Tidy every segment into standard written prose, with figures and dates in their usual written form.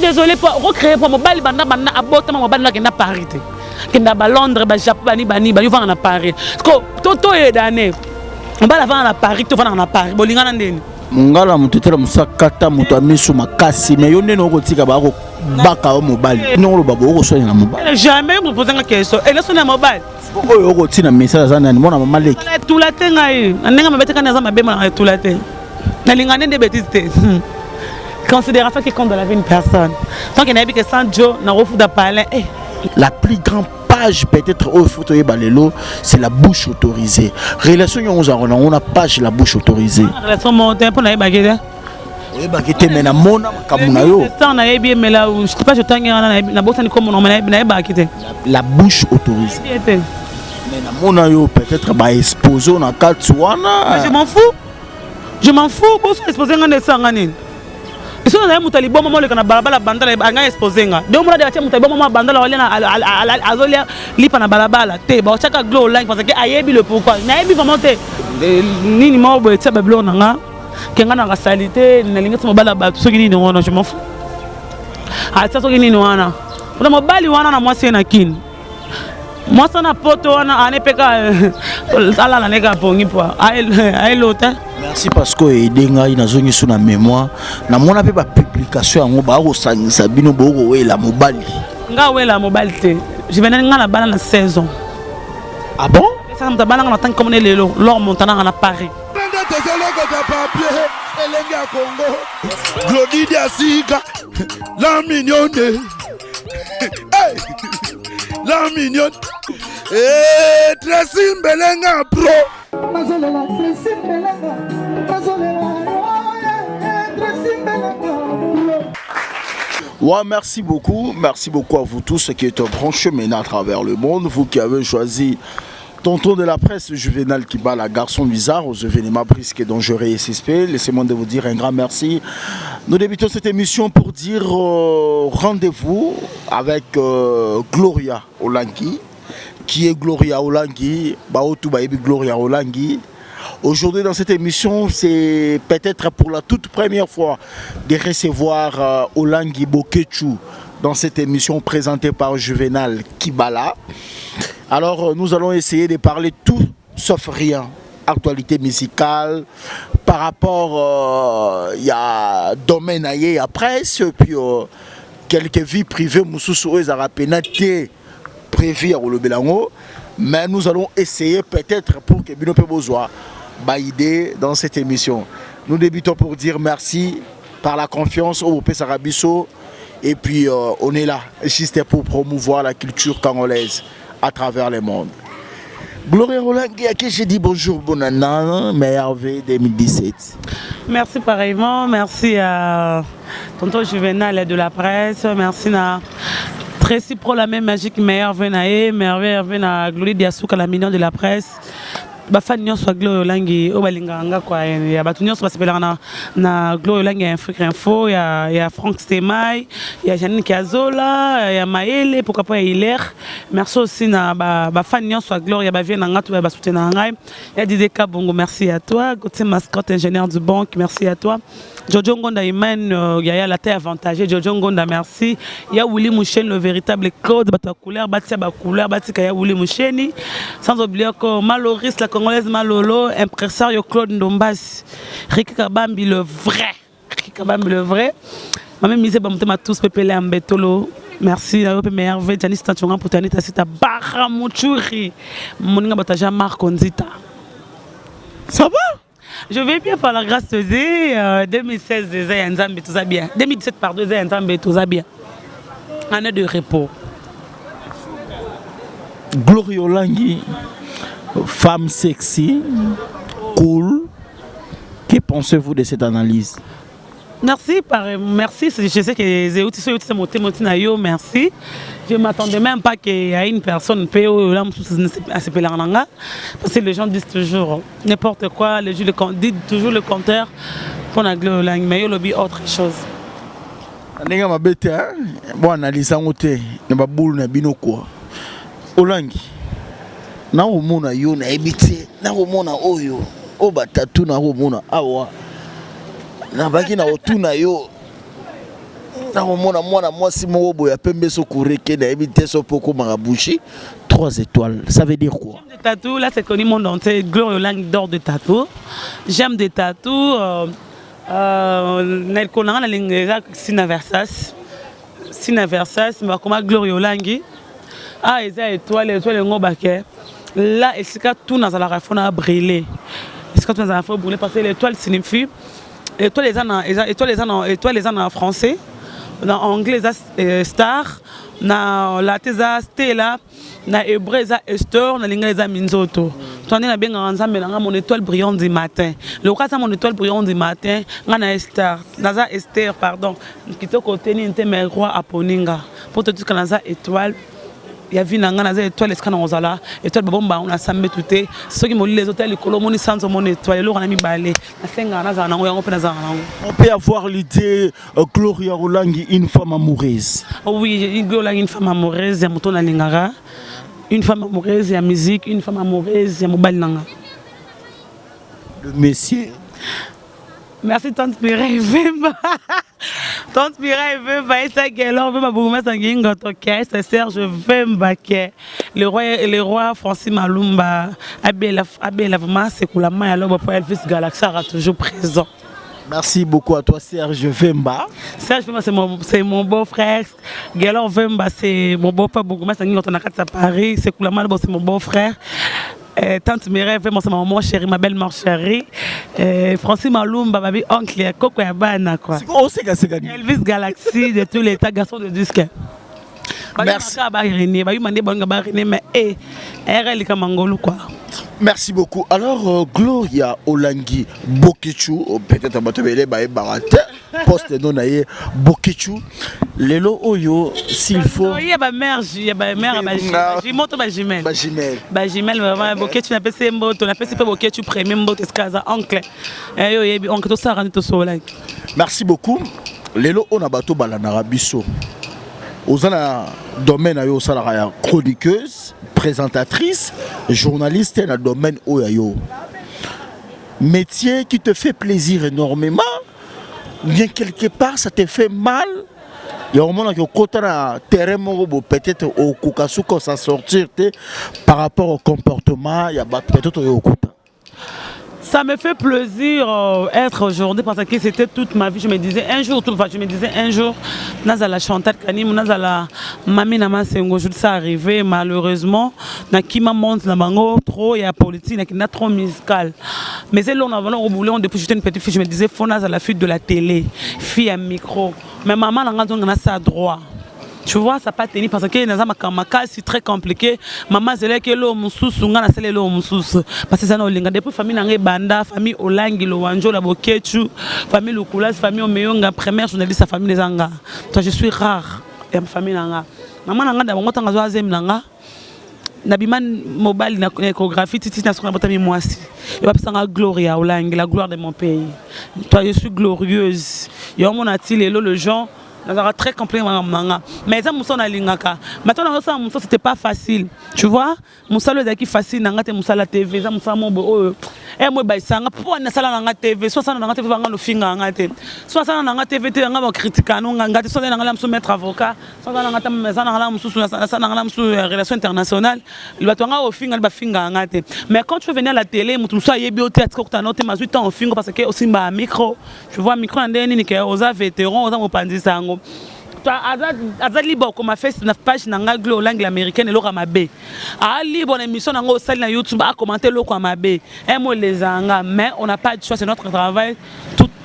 Désolé, po recréer po mobali banda banda abotama, mobali nakenda Paris te, kenda ba Londres, ba Japon, bani bani bani, ovanda na Paris ko to toyedane. Mobali avanda na Paris, tovandaka na Paris, bolingana ndeni. Mongala moto etala mosakata, moto ya miso makasi, me yo ndeni okotika bakobaka yo mobali, ndenge oloba boye okoswanela mobali? Jamais opozanga question elesoni ya mobali. Oyo okotina message aza nani? Mwana mama leki? Etula te. Ngai na ndenge mabe te, kani aza mabe mona etula te. Nalinga nde nde bétise te. Considération qui compte dans la vie une personne, tant que nayebi que sans Joe nakofuta palin, eh. La plus grande page peut-être oyo faut toyeba lelo, c'est La Bouche Autorisée. Relation nyongo ozalaka nango na page La Bouche Autorisée? Relation moko te, mpo nayebaki te. Oyebaki te, me namona makambo na yo. Nayebi emela page otangi wana, nabosani kombo, nayebaki te. La Bouche Autorisée. Te. Mais namona yo, peut-être baexpose na kati wana. Je m'en fous, je m'en fous. Boso expose nga nde esanga nini? Soki nazali moto ya liboma, moleka na balabala bandala ngai expose nga de omona de batia moto ya liboma bandala olia, azolia lipa na balabala te, baotiaka Glo Olangi parce que ayebi le pourquoi. Nayebi vraiment te nini moko boye tia babiloko na nga ke nga naka sali te, nalingi ti mobali ya bato soki nini wana, je m'en fous. Atia soki nini wana mpona mobali wana na mwasi ye na kini, mwasi na poto wana ane mpe ka alala ne ka pongi mpo ayelo te. Merci, parce que aide ngai nazongi so na mémoire, namona mpe bapublication yango, bakosangisa bino, bokowela mobali. Nga wela mobali te. Juvenal, nga na bala na 16 ans. Ah bon? Esaka moto abalanga na ntangi komona lelo Lor Montananga na Paris. Nde tozolokota papier elenge ya Congo, Glodi Diasika, la mignonne. Hey! La mignonne. Hey, Tracy Mbelenga pro. Nazolela Tracy Mbelenga, nazolela Tracy Mbelenga pro. Ouais, merci beaucoup. Merci beaucoup à vous tous qui êtes branchés maintenant à travers le monde. Vous qui avez choisi Tonton de la presse Juvenal Kibala, garçon bizarre aux événements brisques et dangereux et suspects. Laissez-moi de vous dire un grand merci. Nous débutons cette émission pour dire rendez-vous avec Gloria Olangi. Qui est Gloria Olangi? Baotu bayebi Gloria Olangi. Aujourd'hui, dans cette émission, c'est peut-être pour la toute première fois de recevoir Olangi Bokechu dans cette émission présentée par Juvenal Kibala. Alors, nous allons essayer de parler tout sauf rien. Actualité musicale, par rapport, il y a domaine aïe, ya presse, puis quelques vies privées, mosusu oyo ezalaka pena te prévu ya kolobela yango, mais nous allons essayer peut-être pour que bino mpe bozwa baidée dans cette émission. Nous débutons pour dire merci par la confiance oyo bopesaka biso et puis on est là juste pour promouvoir la culture congolaise à travers le monde. Gloria Olangi, à qui j'ai dit bonjour, bonne année, meilleur 2017. Merci pareillement, merci à tonton Juvenal de la presse, merci na Tracy Pro, la même magique, meilleur venae, merveille na Glory Diasuka, la mignonne de la presse. Bafani nyonso ya Gloria Olangi oyo balingaka nga kwa ya bato nyonso basepelaka na Gloria Olangi, ya Afrique Info, ya Frank Stemai, ya Janine Kiazola, ya Mayele, pourquoi pas ya Hilaire. Merci aussi na bafani nyonso ya Gloria, bavie na nga to basoutenaka ngai, ya Dide Kabongo, merci à toi. Gauthier Mascotte, ingénieur du banque, merci à toi. Jojo Ngonda Iman, Yaya la taille avantagée, Jojo Ngonda, merci. Ya Willy Mouchen, le véritable Claude, bata couleur, batia ba couleur, batika ya Willy Moucheni. Sans oublier que Maloris, la Congolaise Malolo, impresario Claude Ndombas, Ricky Kabambi, le vrai. Ricky Kabambi, le vrai. Mame mise ba mutema tous pepele ambetolo. Merci na yo pe merveille Janice Tachonga Putanita sita Bara Muchuri. Moninga bataja Marc Nzita. Ça va? Je vais bien par la grâce de Dieu. 2016 déjà ya Nzambe tout ça bien. 2017, pardon, déjà ya Nzambe tout ça bien. Année de repos. Gloria Olangi, femme sexy, cool. Que pensez-vous de cette analyse? Merci, merci. Je sais que Zéouti, yo, merci. Je ne m'attendais même pas qu'il y ait une personne là, parce que les gens disent toujours n'importe quoi, les gens disent toujours le contraire pour la langue, mais il y a autre chose. Ndenge mabe te, bo analyse yango te na babulu na bino kwa Olangi, nakomona yo, nayebi te, nakomona oyo oyo batatu, nakomona awa, nabaki na kotuna yo. Ntango omona mwana mwasi moko boye ya pembe so kureke, nayebi te so mpo okomaka bougie 3 étoiles, ça veut dire quoi? J'aime des tatous, là c'est connu monde entier, Gloria Olangi d'or de tatou. J'aime des tatous. Na likolo na nga nalinga eza Sina Versas. Sina Versas, bakoma Gloria Olangi. Ah, eza étoile, étoile yango bake. Là, esika tout nazalaka fo na brûler. Esika tout nazalaka fo brûler parce que l'étoile signifie étoile eza na eza étoile eza na étoile eza na français, na anglais eza star, na latin eza stella, na hébreu eza Esther, na lingala eza minzoto. To nde nabengaka Nzambe na nga mon étoile brillante du matin. Lokola aza mon étoile brillante du matin, nga na Esther, naza Esther, pardon, kitoko te nini te, mais roi aponi nga mpo totika naza étoile ya vie na nga, naza étoile esika na kozala étoile. Babomba yango na sambetu te. Soki molili ezotala likolo, omoni sanza, omoni étoile. Eloko na mibale nasengaka nazala nango, yango mpe nazala nango. On peut avoir l'idée, Gloria Olangi, une femme amoureuse? Oui, Gloria Olangi, une femme amoureuse ya moto nalingaka, une femme amoureuse ya musique, une femme amoureuse ya mobali na nga. Le monsieur? Merci, tante Mireille Vemba. Tante Mireille Vemba, et Gelor Vemba, bourgmestre Ngingoto, c'est Serge Vemba, ke le roi Francis Malumba, Abela, Abela, vraiment, c'est Koulama, alors, pour Elvis Galaxy sera toujours présent. Merci beaucoup à toi, Serge Vemba. Serge Vemba, c'est mon beau-frère. Gelor Vemba, c'est mon beau-frère, bourgmestre Ngingoto, à Paris. C'est Koulama, c'est mon beau-frère. Tante Mireille, vraiment, c'est ma maman chérie, ma belle-mère chérie. Francis Malumba, baby oncle, Koko ya bana, quoi. Oseka seka nini? Elvis Galaxy de tous les états, garçon de disque. Merci. Ba René, ba yumande ba ba René, mais eh RL Kamangolu, quoi. Merci beaucoup. Alors, Gloria Olangi Bokechu, oh, peut-être bato ebele bayebaka te poste no na ye Bokechu. Lelo oyo, s'il faut Il y a ba mère, il y a ba mère ba jumeau to ba jumelle. Ba jumelle. Ba jumelle vraiment. Bokechu na pesi mboto, na pesi pe Bokechu premier mboto eskaza oncle. Eh yo yebi oncle to sara to sola. Merci beaucoup. Lelo oyo na bato balandaka biso, oza na domaine na yo, osalaka ya chroniqueuse, présentatrice, journaliste. Na domaine oyo ya yo, métier qui te fait plaisir énormément, bien quelque part ça te fait mal ya omonaki okota na terrain moko bo peut-être okoka suka s'en sortir te par rapport au comportement ya bato peut-être oyo okuta? Ça me fait plaisir être aujourd'hui parce que c'était toute ma vie. Je me disais un jour, tout, enfin, je me disais un jour, nazala Chantal Kanim, nazala Mami Namasengo, je ça arrivé malheureusement, na kima monde na bango trop ya politique, na kina trop musical. Mais c'est là on a vraiment roulé depuis j'étais une petite fille, je me disais faut nazala fille de la télé, fille à micro. Mais maman na nga ça droit. Tu vois, ça pas tenu parce que naza makambo makasi, très compliqué. Mama azelaki eloko mosusu, nga nasala eloko mosusu parce que eza na olinga depuis famille na ngai ebanda, famille Olangi Lowanjola Bokechu, famille Lukulasi, famille Omeyonga. Première journaliste ya famille eza nga. Toi, je suis rare ya famille na nga. Mama na nga na bango, ntango azwa azemi na nga, nabima mobali na échographie titi na soki nabotami mwasi, ebapesanga Gloria Olangi, la gloire de mon pays. Toi, je suis glorieuse. Yo omona ti lelo le genre nazalaka très complet makambo na nga, mais eza mosala nalingaka. Maintenant nazosala mosala, c'était pas facile, tu vois. Mosala ezalaki facile na nga te. Mosala TV eza mosala mo boye oyo e mo ebayisanga mpo nasala na nga TV. So asala na nga TV, banga lofinga nga te. So asala na nga TV te, nga bakritika no nga te. So aza na nga la mosusu maître avocat, so aza na nga te, eza na nga la mosusu, nasala na nga la mosusu relation internationale, bato yanga ofinga bafingaka nga te. Mais quand tu veux venir à la télé, moto mosusu ayebi yo te, atika okutana no te, mazwi temps ofingo parce que osimba micro, tu vois, micro na ndenge nini ke oza vétéran, oza mopanzisa yango, aza libre okoma face na page na ngai Glo Olangi l'américaine eloko ya mabe, aa libre na émission na ngai osali na YouTube, acommente eloko ya mabe emo elezaka nga. Mais on n'a pas de choix, c'est notre travail.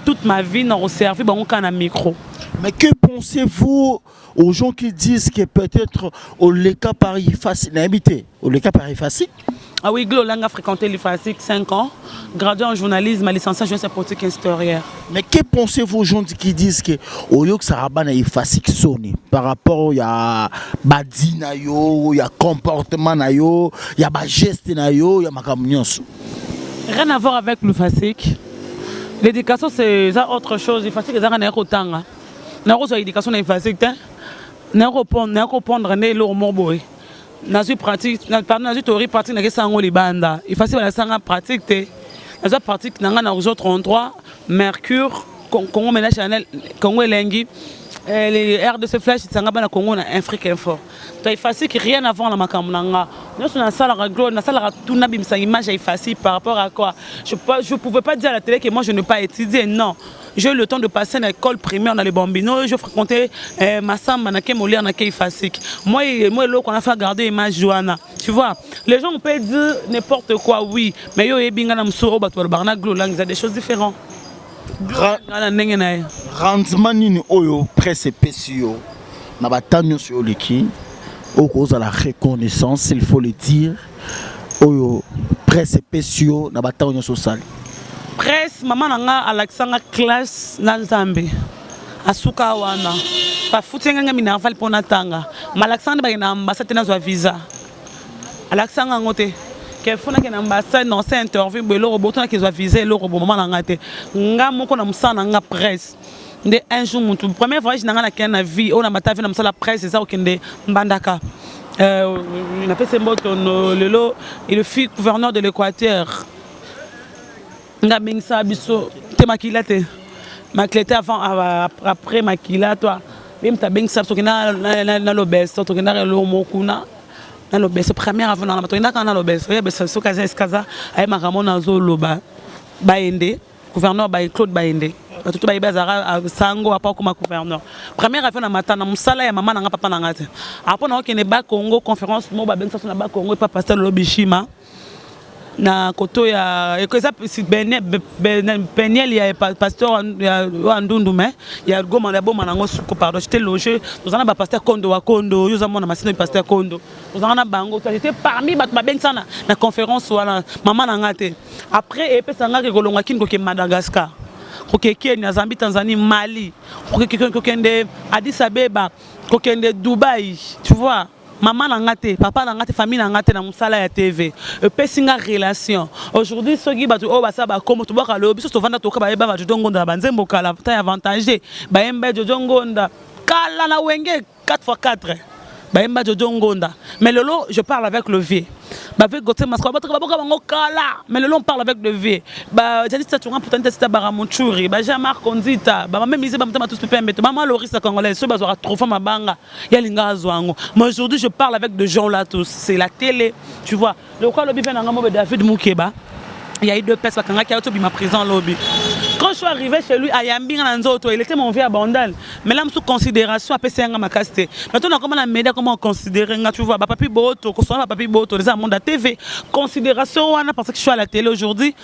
Toute ma vie na koservi bango kaka na micro. Mais que pensez-vous aux gens qui disent que peut-être oleka par IFASIC, nayebi te, oleka par IFASIC? Ah oui, Glo Olangi a fréquenté l'IFASIC 5 ans, gradué en journalisme, licencié en journalisme politique extérieure. Mais que pensez-vous aux gens qui disent que oyokisaka bana IFASIC soni par rapport ya badi na yo, ya comportement na yo, ya bageste na yo, ya makambo nyonso? Rien à voir avec l'IFASIC. L'éducation, c'est ça autre chose. IFASIC ezaka na kotanga. Na kozwa éducation na IFASIC te. Na kopondre nde eloko moko boye. Nazwi pratique, pardon, nazwi théorie, pratique nakesa yango libanda. IFASIC balasanga pratique te. Nazwa pratique na ngai na réseau 33 Mercure, Congo Mela Channel, Congo Elengi. Eh, les RDC Flash tsanga bana Congo na Afrique Info. Toi ifasi qui rien à voir na makambo na nga. Nyonso na sala glo na sala tout na bimisa image ya ifasi par rapport à quoi? Je je pouvais pas dire à la télé que moi je n'ai pas étudié non. J'ai eu le temps de passer à l'école primaire dans les Bambino, je fréquentais eh, Massamba na Molière na Ifasik. Moi moi eloko on a fait garder image wana. Tu vois, les gens peuvent dire n'importe quoi oui, mais yo ebinga na msoro bato ba na glo langue, des choses différentes. Na ndenge na ye. Rendement nini oyo presse epesi yo na batan nyonso oyo oleki, oyo kozala reconnaissance, il faut le dire, oyo presse epesi yo na batango nyonso osali? Presse, mama na nga alakisanga classe na Nzambe, asuka wana bafuti nga minerval mpo natanga. Malakisanga nde bakende na ambassade te, nazwa visa. Alakisanga yango te ke fo nakende na ambassade na osa interview bo eloko bo to nakezwa visa, eloko bo. Mama na nga te, nga moko na mosala na nga presse nde. Un jour mutu premier voyage na nga nakende na vie oyo na mata vie na mosala presse eza kokende Mbandaka. Napesi mboto lelo, il fut gouverneur de l'Équateur, nga abengisaka biso te, makila te, makila te, avant, après makila to ye moto abengisa biso. Tokenda na lobeso, tokendaka eloko moko kuna na lobeso. Première avant nanga tokendaka na lobeso, oyebesa soki aza esika aza, ayebaka mona azoloba Bayende, gouverneur ba Claude Bayende. Bato to bayebi, azalaka sango apa okoma gouverneur. Première avion na mata na mosala ya mama na nga, papa na nga te. Apo na okende Bakongo, conférence moko babengisa so na Bakongo epa pasteur Lolo Bishima na koto ya eza Peniel ya pasteur ya Ndundu, mais ya Goma, ya Boma nango suko. Pardon, j'étais logé, toza na bapasteur Kondo wa Kondo, oyo oza mwana Masino, pasteur Kondo, tozanga na bango. J'étais parmi bato babengisa na conférence wana, mama na nga te. Après epesa nga ke kolongwa Kini koke Madagascar, koke Kenya, Zambie, Tanzanie, Mali, kokende Addis Abeba, kokende Dubai, tu vois. Mama na nga te, papa na nga te, famille na nga te, na mosala ya TV epesi nga relation. Aujourd'hui soki bato oyo basala bakombo tobwaka loyo, biso tovanda toka bayeba ba Jojo Ngonda na banzembo kala ta ya avantage. Bayemba Jojo Ngonda kala na Wenge 4 x 4, bayemba Jojo Ngonda. Mais lelo je parle avec le vieux, bave Gautier Masco, bato baboka bango kala, mais lelo on parle avec le vieux, ba Jadis Tatunga Putanta Sita Baramuchuri, ba Jean-Marc Onzita, ba même Mise Bamtama, tous pembe, mama Lorisa congolaise, so bazwaka trophée mabanga ya linga azwa yango. Mais aujourd'hui je parle avec des gens là tous, c'est la télé, tu vois. Lokola lobi mpe na nga mobe David Mukeba, il y a eu deux personnes bakangaki ayo tobima prison lobi. Quand je suis arrivé chez lui, ayambi nga na nzoto. Il était mon vieux à Bandal, mais là mosusu considération apesi yanga makasi te. Mais to nakoma na média, comment considérer nga, tu vois. Bapapi Boto kosona, bapapi Boto eza monde ya TV, considération wana parce que je suis à la télé aujourd'hui.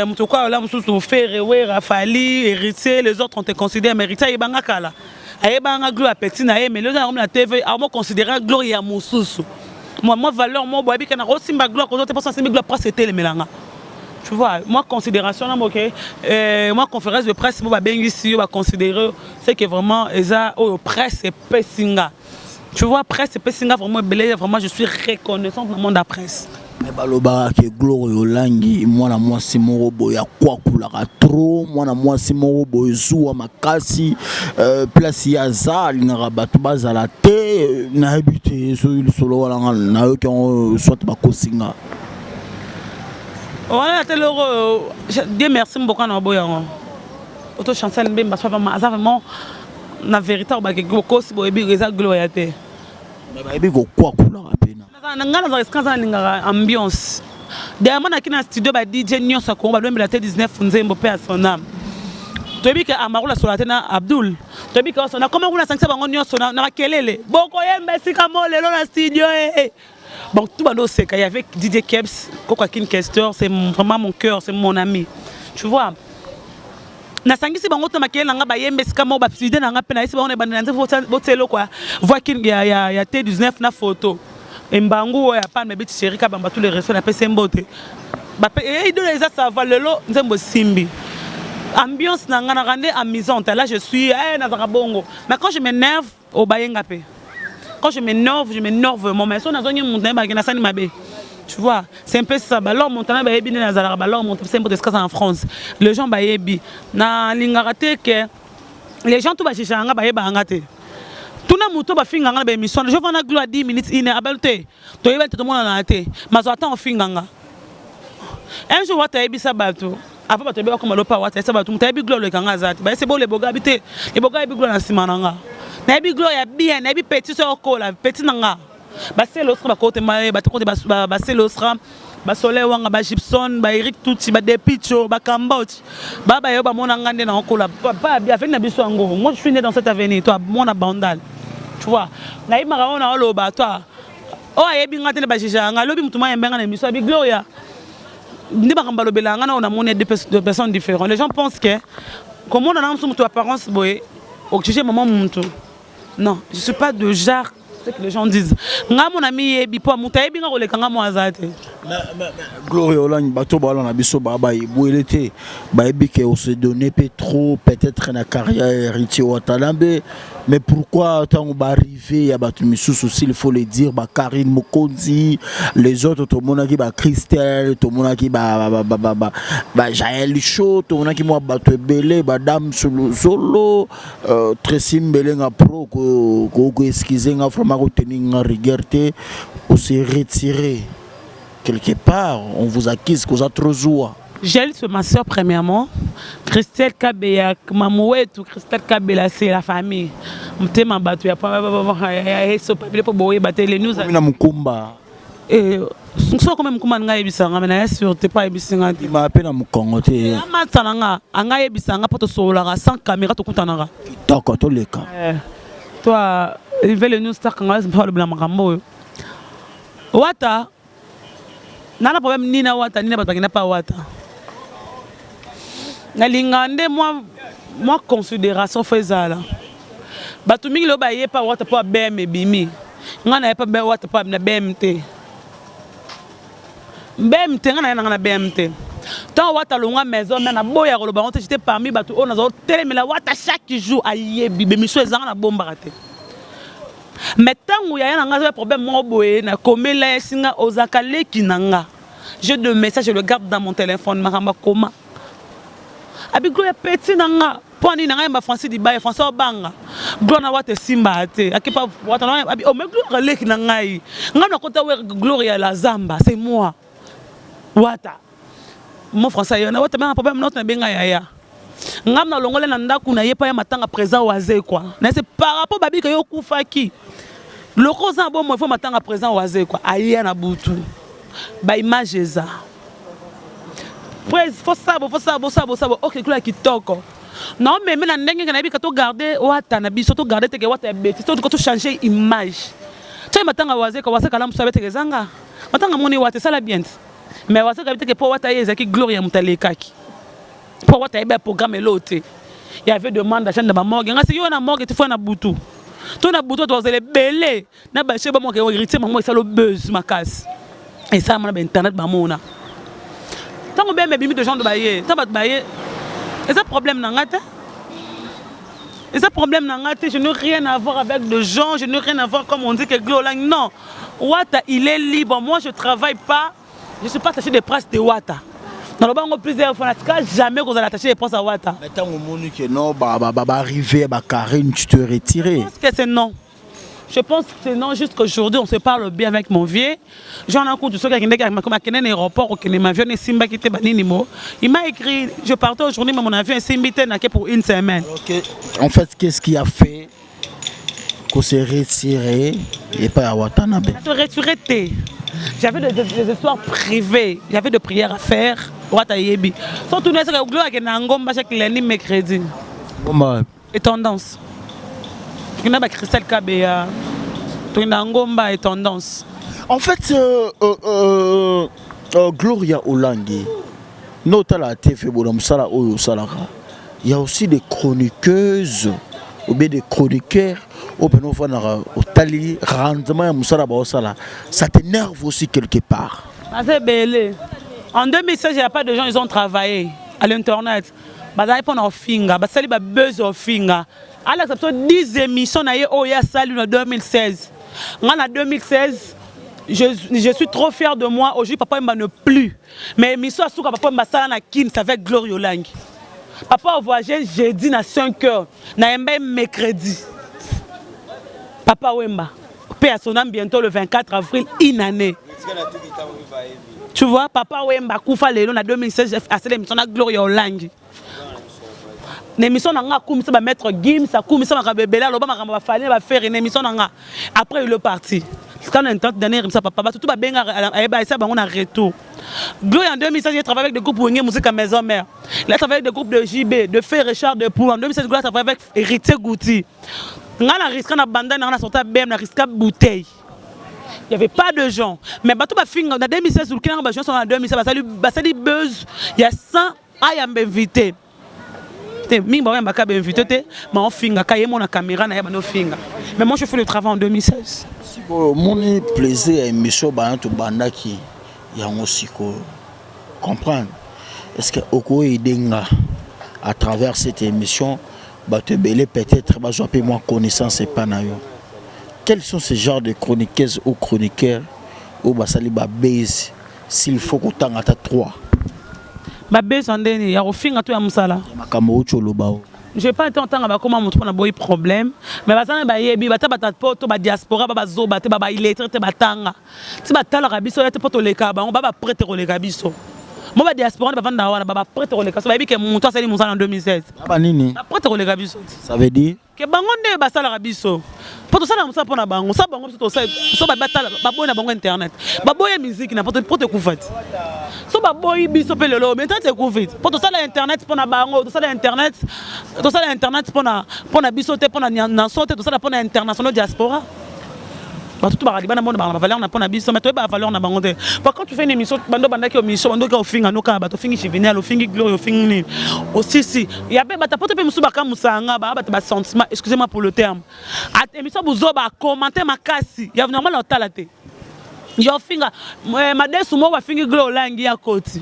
Moto kwa la mosusu, Ferre, Wera, Fally, Héritier, les autres on te considère. Mais Héritier ayebanga kala, ayebanga Glo apeti na ye, mais lelo nakomi na TV, amo considérer Gloire ya mosusu moi valeur mo boyebi ke nakosimba Gloire kozo te, mposo asimbi Gloire, presque etelemelanga, tu vois. Moi considération na moke, moi conférence de presse mo babengisi yo, baconsidérer, c'est que vraiment eza oyo presse epesi nga, tu vois. Presse epesi nga vraiment ebele, vraiment je suis reconnaissante na monde ya presse. Me balobaka ke Gloire Olangi mwana mwasi moko boye akwakulaka trop, mwana mwasi moko boye zuwa makasi, place ye aza alingaka bato bazala te. Nayebi te soki lisolo wana nga nayoki yango, soit bakosinga. Wana te loko, Dieu merci, mboka na boya yango oto Chancel Mbemba so aza vraiment na vérité obake bokosi boyebi eza Gloria te. Me bayebi kokwakulaka mpena. Nga nazala esika aza, nalingaka ambiance. Dernièrement naki na studio, ba DJ nyonso ya Kongo balobembela te 19 nzembo mpe ya son âme. Toyebi ke Amarula asola te na Abdul, toyebi ke oso nakoma kuna, asangisa bango nyonso na makelele, bokoyemba esika mo lelo na studio e. Bon, tout bando oseka. Il y avait DJ Kebs, Koko Kin Kester, c'est vraiment mon cœur, c'est mon ami, tu vois. Nasangisi bango to makelele na nga, bayemba esika moko, bastudio na nga mpe nayesi bango na ebandela nzembo, botia eloko ya voix kin ya T19 na photo embangu oyo ya Palme Beach. Chéri Kabamba, tous les respects, napesi mbote idole eza sava. Lelo nzembo esimbi ambiance na nga, naka nde amusante. Là je suis nazaka bongo, mais quand je m'énerve, obayenga mpe. Quand je m'énerve, je m'énerve vraiment. Mais so nazongi moto nayebaki nasali mabe, tu vois, c'est un peu ça. Balor Montana bayebi nde nazalaka. Balor Montana, c'est mbote esika en France, les gens bayebi nalingaka te ke les gens tout bajugeaka nga, bayebaka nga te. Tuna moto bafinga nga na baémission, je vana Gloire 10 minutes ine abalu te, toyebani te, tomonana te, mazwa ata ofinga nga. Un jour wata ayebisa bato. Avant bato yebi bakoma lopa wata esa bato moto ayebi gloire oleka nga aza te. Bayese bo leboga bi te, leboga ayebi gloire na nsima na nga. Nayebi gloire ya bien, nayebi petit so okola, petit na nga. Basele osra bakote maye, bato kote basele osra, basole wanga, ba Gibson, ba Eric Tutsi, ba Depicho, ba Kamboch. Ba ba yo ba mona nga nde na okola. Pa bi avenue na biso yango. Moi je suis né dans cette avenue, toi mona bandal. Tu vois? Nayebi makambo na oloba toi. Oyo ayebi nga te nde ba jugeaka nga. Lobi mutu mayembe nga na émission abi Gloria. Nde makambo balobelaka nga na oyo namoni ya deux personnes différentes. Les gens pensent que komona na mosu moto apparence boye ojuge mama mutu. Non, je suis pas de genre ce que les gens disent. Nga mona miyebi po moto ayebi nga koleka nga mo aza te. Gloria Olangi, bato bala na biso ba ba ebwele te, bayebi ke on se donner pe trop peut-être na carrière Héritier Watanabe. Mais pourquoi ntango baarrivé ya bato misusu, s'il faut le dire, ba Karine Mokonzi, les autres, tomonaki ba Christelle, tomonaki ba Jael Show, tomonaki mwa bato ebele, badame Solozolo, Tracy Mbelenga Pro, koexcuse nga vraiment, kotenir nga rigueur te, ose retirer quelque part, on vous accuse koza trop zuwa. Jael, c'est ma soeur premièrement. Christelle Kabeya, Mamouetou, Christelle Kabela, c'est la famille. Mtema bato ya eso pabile po boye bate les news. Na mokumba. Eh, so comme mukuma nga yebisa nga mais na sûr te pas yebisa nga te. Ma pe na mokongo te. Amatsa na nga, anga yebisa nga po to sololaka sans caméra to kutanaka. Kitoko toleka. Eh, toi, il veut les news star nga mpo alobela makambo oyo. Wata nana problème nini na Wata, nini bato bakenda pa Wata. Nalinga nde mwa considération fo ezala. Bato mingi lelo baye pa Wata mpo abm ebimi. Ngai naye pa Wata mpo na bm te. BM te, ngai naye nanga na BM te. Ntango Wata longwa maison me naboya koloba yango te, j'étais parmi bato oyo nazala kotelemela Wata chaque jour, ayebi bemission ezanga nabombaka te. Mais ntango yaya na ngai aza problème moko boye, nakomela ye singa ozalaka leki na nga. J'ai de messages, je le garde dans mon téléphone, makambo akoma. Abi Gloria petit na nga. Mpo nini na ngai yamba Francis Dibaya, François Obanga. Gloria na Wata esimba te. Akepa Wata na abi oh mais Gloria leki na ngai. Ngai nakota wer Gloria la Zamba, c'est moi. Wata. Mo François yo na Wata ba problème na benga yaya. Ngam na longole na ndaku na ye pa ya matanga présent waze quoi. Na c'est par rapport babi que yo kufaki. Loko za bo mo faut matanga présent waze quoi. Aya na butu. Ba image eza. Presse faut sabo, faut sabo, sabo, sabo. OK, kula kitoko. Non mais na ndenge na yebi ka to garder Wata na biso, to garder te ke Wata ya bêtise, to changer image. Tsoy matanga waze ka waze kala musabe te kezanga. Matanga moni Wata sala bien. Mais waze ka biteke po Wata ye ezaki gloria mutalekaki. Po Wata yebe programme elote. Il y avait demande à chaîne de ma morgue. Ngasi yo na morgue tu fais na butu. To na butu to zele belé na ba cheba mo ke héritier mamo esalo buzz makasi. Et ça mona ba internet ba mona. Tango be bimi de gens de baye, tant ba baye. Et ça problème na ngata. Et ça problème na ngata, je n'ai rien à voir avec de gens, je n'ai rien à voir comme on dit que Glolang non. Wata il est libre, moi je travaille pas. Je suis pas attaché de presse de Wata. Dans le bango plusieurs fois, en tout cas jamais qu'on a attaché de presse à Wata. Mais tant au monde que non, bah bah bah arriver, bah Karine, tu te retires. Je pense que c'est non. Je pense que c'est non, jusqu'aujourd'hui, on se parle bien avec mon vieux. J'en ai compte, ceux qui ont un aéroport, qui ont avion, et Simba qui était banini mo. Il m'a écrit, je partais aujourd'hui, mais mon avion est Simba était pour une semaine. Okay. En fait, qu'est-ce qui a fait qu'on s'est retiré et pas à Watanabe? Se retirer, t'es. J'avais des histoires privées, j'avais des prières à faire. Wata yebi. Surtout, nous, c'est que Gloria qui est en Ngomba chaque lundi, mercredi. Ngomba. Et tendance. Tu n'as pas Christelle Kabea. Tu n'as Ngomba et tendance. En fait, Gloria Olangi, nota la TV, Bonamsala, Oyo Salaka. Il y a aussi des chroniqueuses ou bien des chroniqueurs au Tali, rendement Moussala Baosala. Ça t'énerve aussi quelque part. Ah, c'est belé. En 2016, il n'y a pas de gens, ils ont travaillé à l'internet. Bazali pona ofinga, basali ba buzz ofinga. Ala ça 10 émissions na ye oya sali en 2016. Nga na 2016, je suis trop fier de moi. Aujourd'hui, papa m'a ne plus. Mais émission asuka papa m'a sala na kin, ça avec Gloria Olangi. Papa a voyagé jeudi na 5 heures, na yemba mercredi. Papa Wemba, paix à son âme bientôt le 24 avril, une année. Tu vois, Papa Wemba akufa lelo na 2016 asala émission na Gloria Olangi. Na émission na nga akumisa ba maître Gims, akumisa makambo ebele, aloba makambo ba Fally na ba Ferre na émission na nga. Après il est parti. Quand on entend dernière émission papa bato tout babenga ayeba esa bango na retour. Gloria en 2016 il travaille avec des groupes Wenge Musica Maison Mère. Il a travaillé avec des groupes de JB, de Ferre Richard de Poul. En 2016 Gloria a travaillé avec Héritier Gouti. Nga na risque na banda na nga na sorta BM na risque bouteille. Il n'y avait pas de gens. Mais bato bafinga na 2016 oluki nanga ba gens na 2016 basali basali buzz ya 100 ayamba invité. Te mingi bayambaka ba invité te, ma ofingaka ye mona caméra na ye bando finga. Mais moi je fais le travail en 2016. Sikoyo omoni plaisir ya émission bana tobandaki yango sikoyo comprendre est-ce que okoyede nga à travers cette émission bato ebele peut-être bazwa mpe mwa connaissance epa na yo? Quels sont ces genres de chroniqueuses ou chroniqueurs oyo basali babase, s'il faut kotanga ata 3? Babesa ndeni ya kofinga to ya mosala? Makambo outi oloba o. Je pas été ntanga bakoma moto mpona boyi problème, mais baza na bayebi bata bata po to badiaspora ba bazoba te, ba baillettré te, batanga ti batalaka biso ya te mpo toleka bango ba baprêtre koleka biso. Mo badiaspora nde bavanda wana, ba baprêtre koleka biso, bayebi ke moto asali mosala na 2016. Banini? Baprêtre koleka biso. Ça veut dire? Ke bango nde basalaka biso mpo tosalaka mosala mpo na bango. Sa bango biso tosala so batala baboyi na bango internet, baboyi musique na po tekufa ti so baboyi biso mpe lelo mais internet ekufi ti mpo tosala internet mpo na bango. Tosala internet, tosala internet mpo na biso te, mpo na nation te, tosala mpo na international diaspora. Bato to baka libanda mbona baka na valeur na mpo na biso, mais toyeba valeur na bango te. Par quand tu fais une émission, bando bandaki émission, bando ofinga no kaka bato, ofingi Juvenal, ofingi Gloire, ofingi nini, osisi ya mpe bato poto mpe mosusu bakamusanga baa bato basentiment, excusez-moi pour le terme. Émission buzoba, commenter makasi ya normal otala te, yo ofinga madesu moko bafingi Glo olangi ya koti.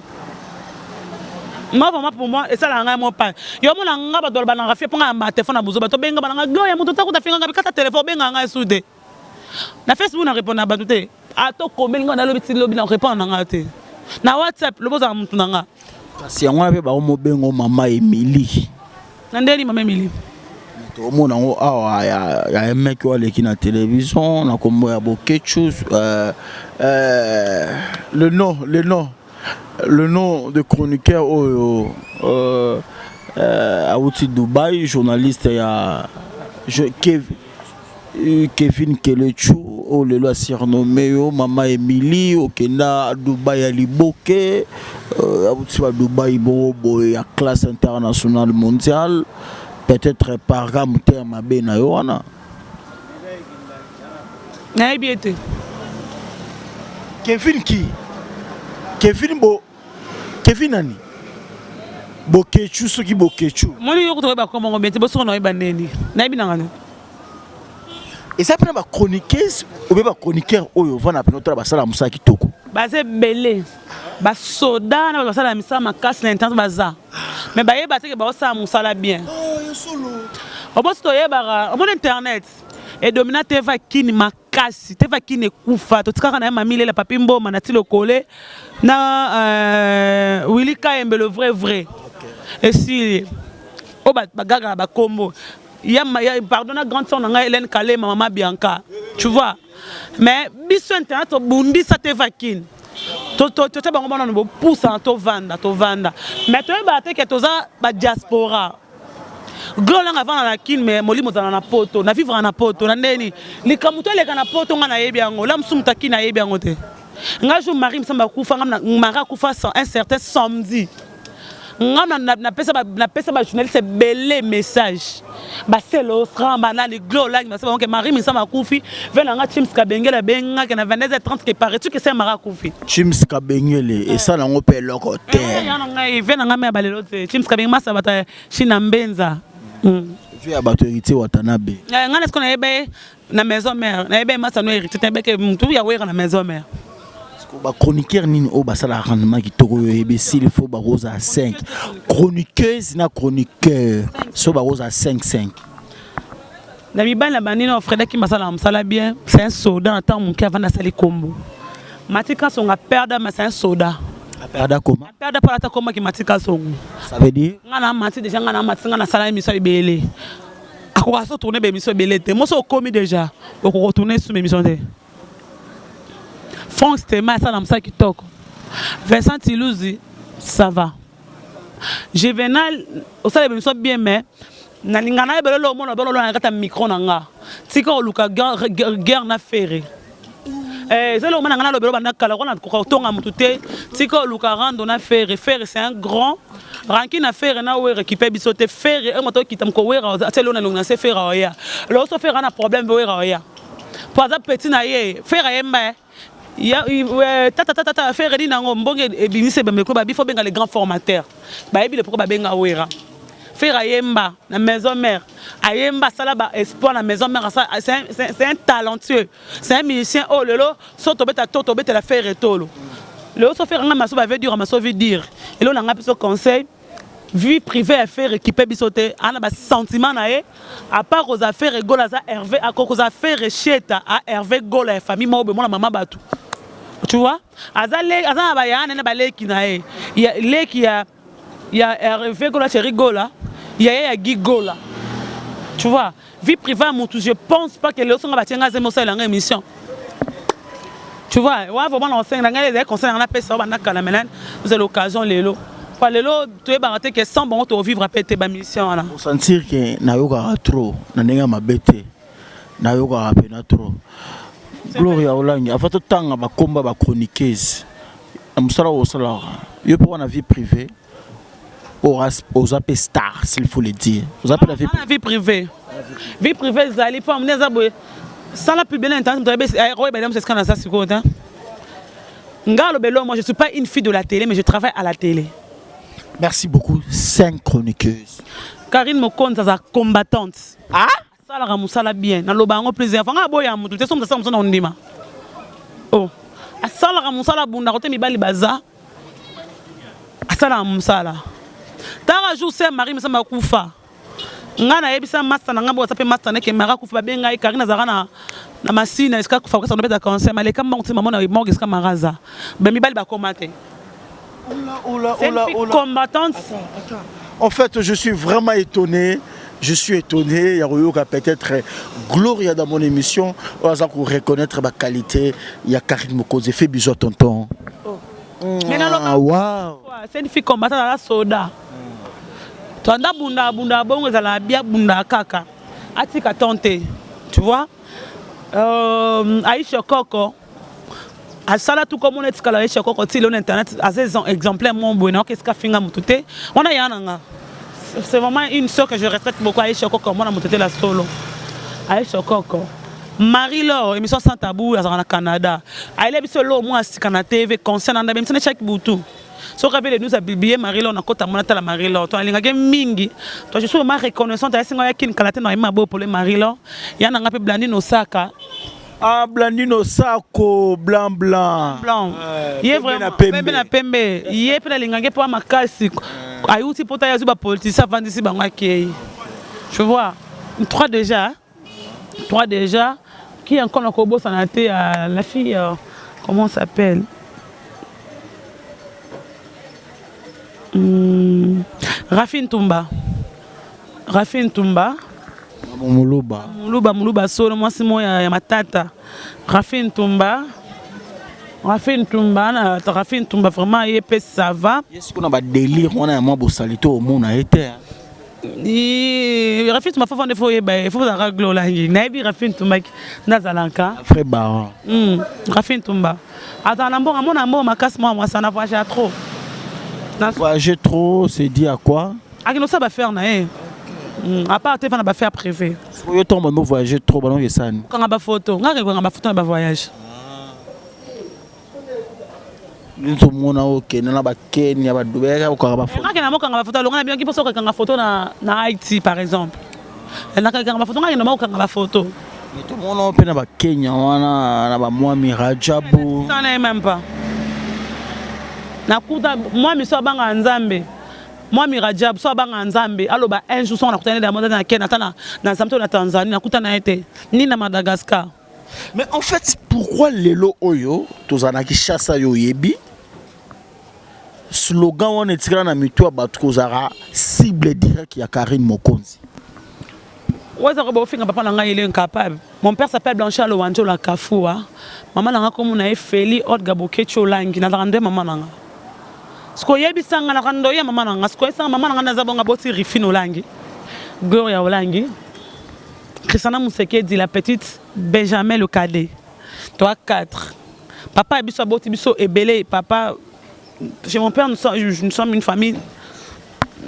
Moi vraiment, pour moi esalaka ngai mo pa yo mona nga bato baloba nanga fie mpo ngai yamba telefone na buzoba. Tobenga bananga Glo ya moto takuta finga ngai, kata telefone obenga ngai su te. Na Facebook na répondre na bato te, ata okomeli ngai nalobi ti lobi na répondre na ngai te. Na WhatsApp lobi ozala motu na nga. Kasi yango wana mpe bakomobengo mama Emilie. Na ndeni mama Emilie? Tomona yango awa ya mec oyo aleki na télévision na kombo ya Bokechu, le nom de chroniqueur oyo awuti Dubai, journaliste ya Kevin Kelechu, oyo lelo asurnommé yo mama Emilie. Okenda Dubai ya liboke, awuti ba Dubai bongo boye ya classe internationale mondiale, peut-être par motema mabe na yo wana. Nayebi ete. Kevin ki Kevin bo Kevin nani, Bokechu, soki Bokechu. Moni yo kuta oyeba komongo bien te, bosoko na oyeba ndeni nayebi nanga no. Eza mpena bachroniqueuse obe bachroniqueur oyo ovanda mpena otala basala mosala kitoko. Baza ebele, basoda na bato basala misala makasi na internet baza, mais bayeba te ke baosala mosala bien. Obosi toyebaka, omoni internet edomina teva kini makasi, teva kini ekufa. Totikaka na ye mamilela papi mboma na ti lokole na Willy Kayembe, le vrai vrai esili oyo bagagaka bakombo ya, ya pardon na grande sœur na ngai Hélène Kalema, mama Bianca, tu vois. Mais biso internet tobundisa teva kini, totia bango banano bopusana, tovanda tovanda, mais toyebaka te ke toza badiaspora. Glolanga avanda na Kine, mais molimo ozala na poto, na vivre na poto na ndeni likambo to eleka na poto. Nga nayebi yango la mosusu, moto akini ayebi yango te. Nga jour Marie Msamba akufa, nga Marie akufa un certain samedi, nga napesa bajournaliste ebele message, baselo osran banani Glo olangi basa bango ke Marie Misama akufi. Ve na nga Chims Kabengele abengaki na 22h30 ke paraît-il que c'est Marie akufi. Chims Kabengele esala yango mpe eloko te. Ya na ngai ve na ngai me ya balelo te, Chims Kabengele masa bato ya China Mbenza. Ve ya bato Héritier Watanabe. Ngai na siko nayeba ye na Maison Mère, nayeba ye masa no Héritier, nayeba ke mutu ya wera na Maison Mère. Bachroniqueur nini oyo basala rendement kitoko oyo oyebi? S'il faut bakozala 5 chroniqueuse na chroniqueur, so bakozala 5 5. Na mibali na banini oyo, Fredaki basala mosala bien, c'est un soda na ntango moke avanda asali kombo. Matika Songo aperda, mais c'est un soda. Aperda comment? Aperda mpo alata komaki Matika Songo. Ça veut dire? Nga na mati déjà, nga na mati, nga nasala émission ebele, akoka so tourne baémission ebele te. Moso okomi déjà okoka tourne su émission te. Frank Stema asala mosala kitoko. Vincent Tiluzi, ça va. Juvenal, osala émission bien mais nalinga na yebelo omona bololo na kata micro na nga. Tika oluka guerre na ferre. Eh, ezali omona nga nalobelo banda kala kona koka kotonga motu te. Tika oluka rando na ferre. Ferre c'est un grand ranki na ferre na were kipe biso te. Ferre e moto kita mko wera atie lona longa se ferre oya. Loso ferre ana problème wera oya. Po aza petit na ye, ferre ayemba. Ya tata tata tata ferre nini yango mbonge ebimisi ebembe ko babi fo benga le grand formateur. Bayebi le pourquoi babenga wera. Ferre ayemba na maison mère, ayemba asala ba espoir na maison mère, c'est un, c'est un talentueux, c'est un musicien oyo lelo so tobeta to tobetela Ferre tolo. Lelo so Ferre nga maso ba veut dire maso veut dire. Elo na nga biso conseil vie privée ya Ferre équipe biso te, ana ba sentiment na ye à part koza Ferre Gola aza Hervé akokoza Ferre Sheta a Hervé Gola ya famille moko boye mona mama batu. Tu vois? Aza le aza na ba ya na ba leki na ye. Ya leki ya ya Hervé Gola Thierry Gola yaya ya Guy Gola. Tu vois? Vie privée ya mutu je pense pas que lelo songa batie nga zemi osalela nga émission. Tu vois? Ouais vraiment na osenga nga ezali conseil na pesa banda kala maintenant vous avez l'occasion lelo. Pa lelo toyebaka te que sans bango to vivre pe te ba mission wana. Sentir que nayokaka trop na ndenge ya mabe te. Nayokaka pena trop. Gloria Olangi avant totanga bakomba ba chroniqueuse na mosala oyo osalaka yo mpe wana vie privée oza mpe star s'il faut le dire oza mpe na vie, vie privée vie privée ezali mpo amoni aza boye sala publie na internet moto akoyeba ye moto esika naza sikoyo te. Nga alobelo moi je suis pas une fille de la télé mais je travaille à la télé. Merci beaucoup. Cinq chroniqueuses. Karine Mokonzi aza combattante. Ah? Asalaka mosala bien. Naloba yango plusieurs fois. Nga aboya motu te so moto asala mosala na ondima. Oh. Asalaka mosala abundaka te mibali baza. Asalaka mosala. Tara jour sœur Marie Misamu akufa. Nga nayebisa master na nga bo aza pe master neke Marie akufa babenga ye Karine azalaka na na masina esika akufa kokesa nobeta cancer maleka mbongo ti mama na morgue esika Marie aza. Ba mibali bakoma te. Oula, oula, C'est une oula, fille oula. combattante. Attends, attends. En fait, je suis vraiment étonné. Je suis étonné. Il y a peut-être Gloria dans mon émission. On va reconnaître ma qualité. Il y a Karine Mokonzi. Fais bisous à tonton. Oh. Mais non, Ah, wow. C'est une fille combattante à la soda. Toi, bunda bunda bongo ezala bia bunda kaka. Atika tante. Tu vois? Aisha Koko. Asala tout comme on est kala Aisha Koko ti le internet aza exemplaire mon boye na qu'est-ce qu'a finga mutu te. Wana ya nanga. C'est vraiment une sœur que je respecte beaucoup Aisha Koko mona mutu te la solo. Aisha Koko. Marie-Laure, émission sans tabou, azala na Canada. Aile biso lo moi sika na TV concernant na émission chaque butu. Soki avait nous a publié Marie-Laure na kota mona tala Marie-Laure. To alinga ke mingi. To je suis vraiment reconnaissante à singa ya kin kala te na ma bo pour Marie-Laure. Ya nanga pe Blandine Osaka. Ah Blandine Osako blanc blanc. Blanc. Ye vraiment pembe na pembe. Ye pe na linga ke po makasi. Ayuti pota ya zuba politicien avandisi bango akei. Tu vois? Trois déjà. Trois déjà. Qui encore na kobosa na te la fille comment s'appelle? Rafine Tumba. Rafine Tumba. Muluba. Muluba, Muluba solo mwasi moya ya matata. Rafine Tumba. Rafine Tumba na Rafine Tumba vraiment ye pe ça va. Yesu kuna ba délire wana ya mwa bosalite omona ete. Rafine Tumba faut fo yeba faut za glo langi. Nayebi Rafine Tumba nazalaka. Frère Baron. Rafine Tumba. Azala na mbongo, amona mbongo makasi mwa mwasi ana voyager trop. Voyager trop, c'est dit à quoi? Akino sa ba faire na ye. À part te fana ba faire privé. Yo tomba no voyager trop ba no yesani. Kanga ba photo, ngaka kanga ba photo na ba voyage. Nzo mona okende na ba Kenya ba Dubai ka kanga ba photo. Ngaka na mokanga ba photo longa na bien ki poso kanga photo na na Haïti par exemple. Na kanga ba photo ngaka na mokanga ba photo. Mais tout mona pe na ba Kenya wana na ba Mwami Rajabu. Ça n'est même pas. Na kuta Mwami so banga Nzambe. Mwami Rajab so banga Nzambe aloba un jour so na kutana na na Kenya na na Zamto na Tanzanie na kutana ete ni na Madagascar. Mais en fait pourquoi lelo oyo tozana ki chassa yo yebi slogan wana etikala na mitu ya bato kozala cible direct ya Karine Mokonzi. Waza ko bofinga papa na ngai il est incapable. Mon père s'appelle Blanchard Lowanjola Kafua. Mama na nga kombo na ye Feli Olga Boketshu Olangi. Nazalaka nde mama na nga. Sikoyo oyebisa nga nazalaka ndoyi ya mama na nga. Sikoyo oyebisa nga mama na nga nde aza bongo aboti Rifine Olangi, Gloria Olangi, Christiana Musekedi la petite, Benjamin le cadet. Toa 4. Papa ya biso aboti biso ebele. Papa, chez mon père nous sommes, nous sommes une famille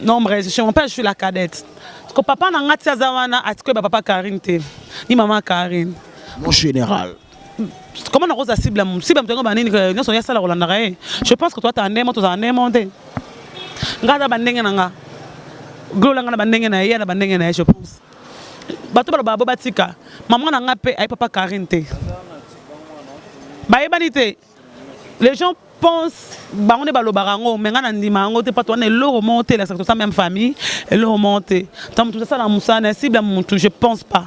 nombreuse. Chez mon père je suis la cadette. Sikoyo papa na nga ti aza wana atikoyeba papa Carine te, ni mama Carine. Mon général. Comment nakozala cible ya cible ya moto yango banini nyonso ye asala kolandaka ye. Je pense que toataka ndenge moko, tozala ndenge moko te. Nga aza bandenge na nga, Gloria nga na bandenge na ye, ye na bandenge na ye. Je pense bato balobaka bo batika mama na nga mpe aye papa Carine te, bayebani te. Les gens pensent bango nde balobaka yango, mais nga na ndima yango te, pato wana eloko moko te elakisaka toza même famille, eloko moko te. Ntango moto asala mosala na cible ya motu, je pense pas.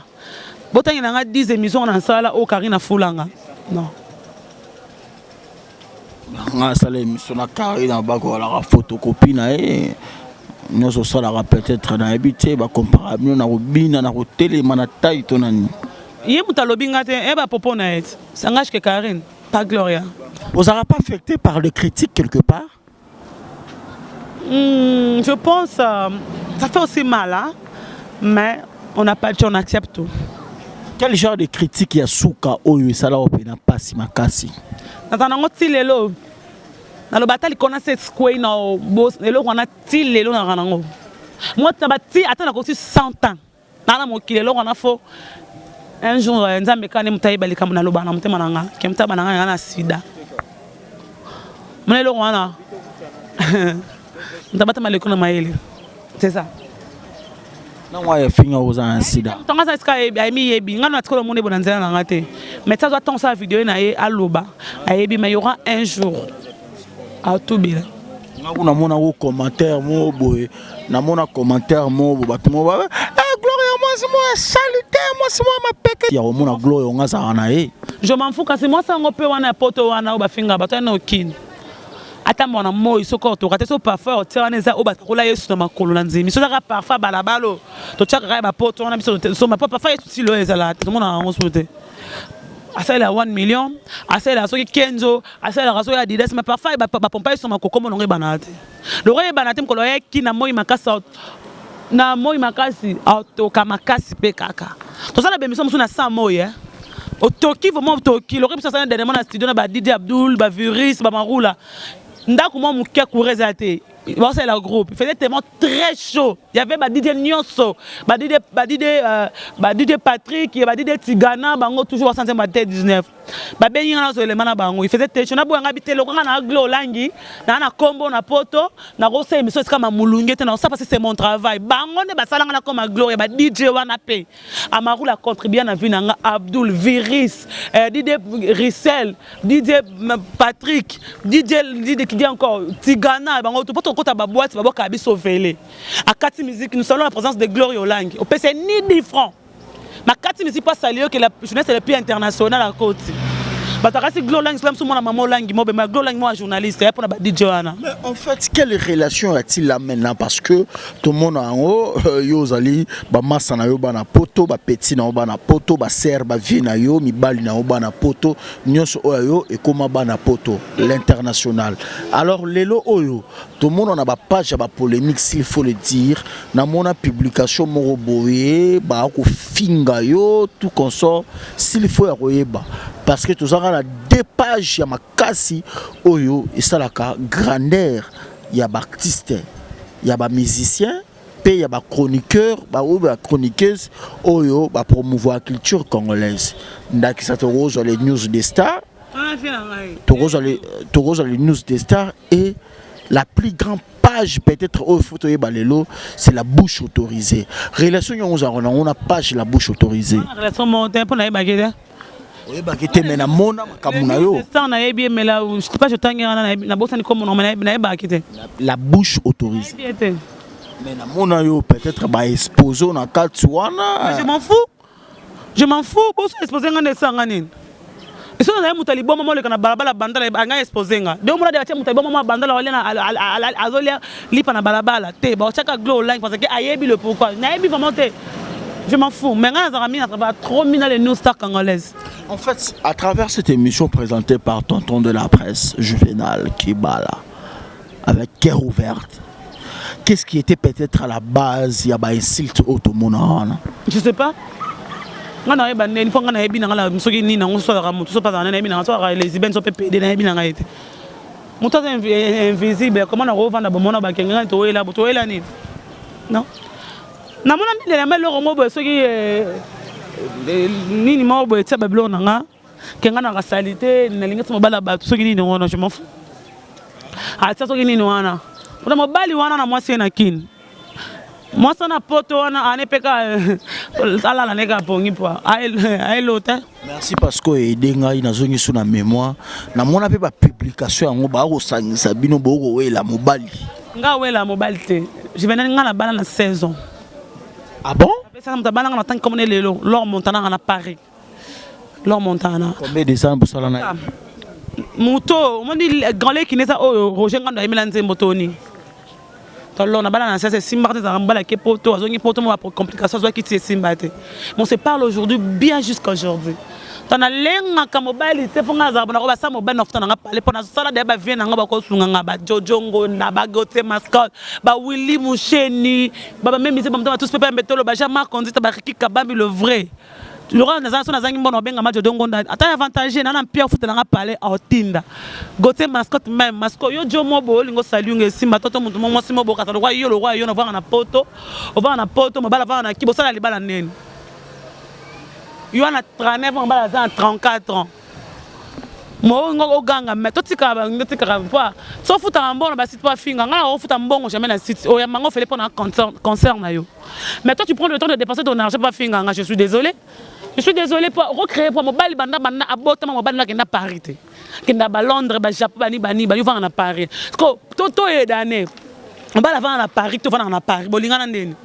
Botangi na nga 10 émissions na nsala oyo Carine afulanga, non. Nga asala émission na Carine, bakolaka photocopie na ye nyonso osalaka, peut-être nayebi te, bakompara bino na kobina, na kotelema, na taille to na nini. Ye moto alobi nga te, e bapopo na ye ça engage que Carine, pas Gloria. Ozalaka pas affecté par les critiques quelque part? Je pense ça fait aussi mal, hein? Mais on n'a pas de choix, on accepte tout. Quel genre de critique ya suka oyo esala oyo mpena mpasi makasi? Naza nango ti lelo, naloba ata likolo na se squay na eloko wana, ti lelo naka nango mo na bati, ata nakoki 100 ans naa na mokili, eloko wana fo un jour Nzambe kaka nde moto ayeba likambo naloba na motema na nga ke moto ayeba na nga nga na sida. Mona eloko wana, moto abatama leko na mayele, c'est ça. Nango aya finga oza na sida. Ntango aza esika ayemi yebi nga na tikolo omoni ebo na nzela na nga te, mais ti azwa ntango osala video na ye, aloba ayebi, mais y aura un jour atubela. Nga kuna namona ko commentaire moko boye, namona commentaire moko boye, bato moko ba eh, Gloria mwasi moko ya salite, mwasi moko ya mapeke ya komona Gloria nga azalaka na ye. Je m'en fous. Kasi mwasi yango mpe wana ya poto wana oyo bafinga bato wana okini ata mwana moi, soki otoka te, so parfum otia wana eza oyo batakola Yesu na makolo na nzemi, so ezaka parfum balabala oyo totiaka kaka ya bapoto wana, biso tosomba po parfum Yesu tilo oyo ezalaka te, tomonaka yango so te. Asalela 1 million, asalelaka soki Kenzo, asalelaka soki Adidas, mais parfum bapompa Yesu na makoko monongo ebanaka te, loko eyebana te. Mokolo ayaki na moi makasi, na moi makasi, atoka makasi mpe kaka tozala bémission mosusu na sa moi, eh. Otoki vraiment, otoki lokoki biso asala dernièrement na studio na ba DJ Abdul, baviris, bamarula, ndako mwa moke, courant eza te, baosalela groupe, il faisait tellement très chaud, il y avait ba DJ nyonso, ba DJ, ba DJ, ba DJ Patrick, ba DJ Tigana, bango toujours basanze ba T19, babengi nga nazwa elema na bango, il faisait très chaud. Naboyanga bi te, lokola nga na Glo Olangi naa na kombo na poto, nakosala émission esika mamulungi te, nakosala parce que c'est mon travail. Bango nde basalanga na koma Gloria, ba DJ wana mpe Amarula contribua na vie na nga, Abdul Viris, DJ Rissel, DJ Patrick, DJ, DJ qui dit encore Tigana, bango to poto kota ba boîte baboka biso vele akati musique. Nous saluons la présence de Gloria Olangi, opesa ni 10 francs makati musique pas saluer que la jeunesse est le plus international à côté. Bato akasi Glo Olangi soki mwana mama Olangi mobema Glo Olangi mwa journaliste ya mpona ba DJ wana. Mais en fait, quelle relation a-t-il là maintenant? Parce que tout le monde en haut, yo ozali bamasa na yo bana poto, bapeti na yo bana poto, basere, bavie na yo mibali na yo bana poto, nyonso oyo yo ekóma bana poto, l'international. Alors lelo oyo tomona na bapage ya bapolémique, s'il faut le dire, namona publication moko boye bakofinga yo, tout consort, s'il faut ya koyeba, parce que tozalaka na deux pages ya makasi oyo esalaka grandeur ya baartiste, ya bamusicien mpe ya bachroniqueur, baoyo bachroniqueuse oyo bapromouvoir culture congolaise. Ndakisa, tokozwa les News des Stars, tokozwa les News des Stars et la plus grande page peut-être oyo faut toyeba lelo, c'est La Bouche Autorisée. Relation yango ozalaka nango na page La Bouche Autorisée? Relation moko te, mpo nayebaki te. Oyebaki te, me namona makambo na yo. Star nayebi ye, mais la page otangi wana, nabosani kombo na, nayebaki te. La Bouche Autorisée? Nayebi ye te. Mais namona yo peut-être baexpose na kati wana. Je m'en fous, je m'en fous. Boso expose nga nde esanga nini? Soki nazali moto ya liboma, moleka na balabala bandala ngai expose nga de omona de batia moto ya liboma mwa bandala azolia lipa na balabala te, baotiaka Glo Olangi parce que ayebi le pourquoi. Nayebi vraiment te. Je m'en fous. Mais nga nazalaka mingi na travail trop mingi na les new stars congolaises. En fait, à travers cette émission présentée par Tonton de la presse, Juvenal Kibala, avec cœur ouverte, qu'est-ce qui était peut-être à la base ya ba insulte oyo tomona wana? Je sais pas. Nga nayeba ndeni mpo nga nayebi na nga soki nini yango soki azalaka motu soki azalaka nayebi na nga soki azalaka lesbienne soki mpe pede nayebi na ngai te. Moto aza invisible comment nakovanda bomona bakenge ngai toyela toyela nini? Non. Namona nde elamba eloko moko boye soki eh, eh, nini moko boye tia babiloko na nga ke nga naka salite nalingi ti mobali ya bato soki nini wana je m'en fous atia soki nini wana mpona mobali wana na mwasi ye na kini mwasi wana poto wana ane mpe ka alala ne ka pongi mpo aelota. Merci parce que aide ngai nazongi so na mémoire namona mpe bapublication yango bakosangisa bino bokowela mobali. Nga wela mobali te, juvenal nga na bala na 16 ans. Ah bon? Apesaka moto abalanga na tangi komona lelo Lor Montana nga na Paris. Lor Montana. Combien de ans bosala na ye? Moto omoni grand leki neza oyo Roger Ngando ayemela nzembo toni. Tolo na bala na 16 esimba te ezalaka mobali ake poto azongi poto mo ba complication azwaki ti esimba te. Mais on se parle aujourd'hui bien jusqu'à aujourd'hui. To nalengaka mobali te mpo nga nazala bonako basala mobali na futa na nga pale mpo nasala deya bavie na nga bakosunga nga ba Jojo Ngonda ba Gauthier Mascot ba Willy Musheni ba bamemisi bamoto batus pepe ya mbetolo ba Jean Marc Ondita ba Ricky Kabambi le vrai lokola naza so nazangi mbona babenga ma Jojo Ngonda ata avantage na na mpia ofutela nga pale aotinda Gauthier Mascot même Mascot yo jo mobo olingo saliunga esimba toto moto mo mwasi mobo kata lokwa yo lokwa yo na vanga na poto ovanga na poto mobala vanga na kibo sala libala neni yo wana 39 ans mobali aza na 34 ans moongo oganga me totikaka totikaka mpo sofutaka mbongo na basite mpo afinga ngai nakofuta mbongo jamais na site oyamba ngo ofele mpo na concert na yo. Mais toi, tu prends le temps de dépenser ton argent mpo afinga nga. Je suis désolé, je suis désolé mpo recréer mpo mobali banda banda abotama mobali nakenda Paris te, kenda ba Londres, ba Japon, bani bani bani ovanda na Paris ko to toyedane mobali avanda na Paris te, ovandaka na Paris bolingana ndeni